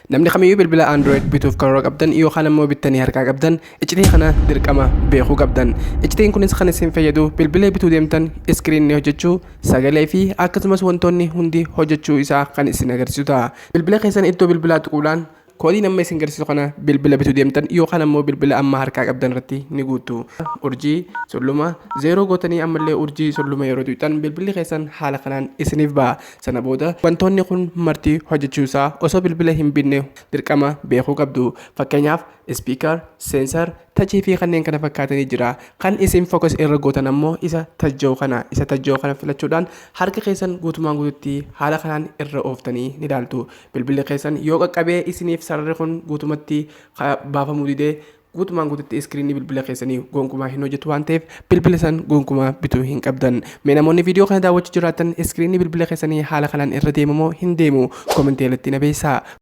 Namni kamiyyuu bilbila Android bituuf karoora qabdan yookaan ammoo bittanii harkaa qabdan, iccitii kana dirqama beekuu qabdan. Iccitiin kunis kan isin fayyadu bilbila bituu deemtan iskiriinni hojjechuu, sagalee fi akkasumas wantoonni hundi hojjechuu isaa kan isin agarsiisu ta'a. Bilbila keessan iddoo bilbilaa tuquudhaan koodii amma isin agarsiisu kana bilbila bituu deemtan yookaan ammoo bilbila amma harkaa qabdan irratti ni guuttu. Urjii solluma 0 gootanii ammallee urjii solluma yeroo tuqxan bilbilli keessan haala kanaan isiniif ba'a. Sana booda wantoonni kun marti hojjechuu isaa osoo bilbila hin binne dirqama beekuu qabdu. Fakkeenyaaf speaker, sensor, touch fi kanneen kana fakkaatanii jira. Kan isin focus irra gootan ammoo isa tajjoo kana. Isa tajjoo kana filachuudhaan harka keessan guutumaan guututti haala kanaan irra ooftanii ni ilaaltu. Bilbilli keessan yoo qaqqabee isiniif sararri kun guutumatti baafamuu didee, guutumaan guututti iskiriinii bilbila keessanii gonkumaa hin hojjetu waan ta'eef, bilbila san gonkumaa bituu hin qabdan. Mee namoonni viidiyoo kana daawwachuu jiraatan, iskiriinii bilbila keessanii haala kanaan irra deemamoo hin deemu? Koomentii irratti na beeksisaa.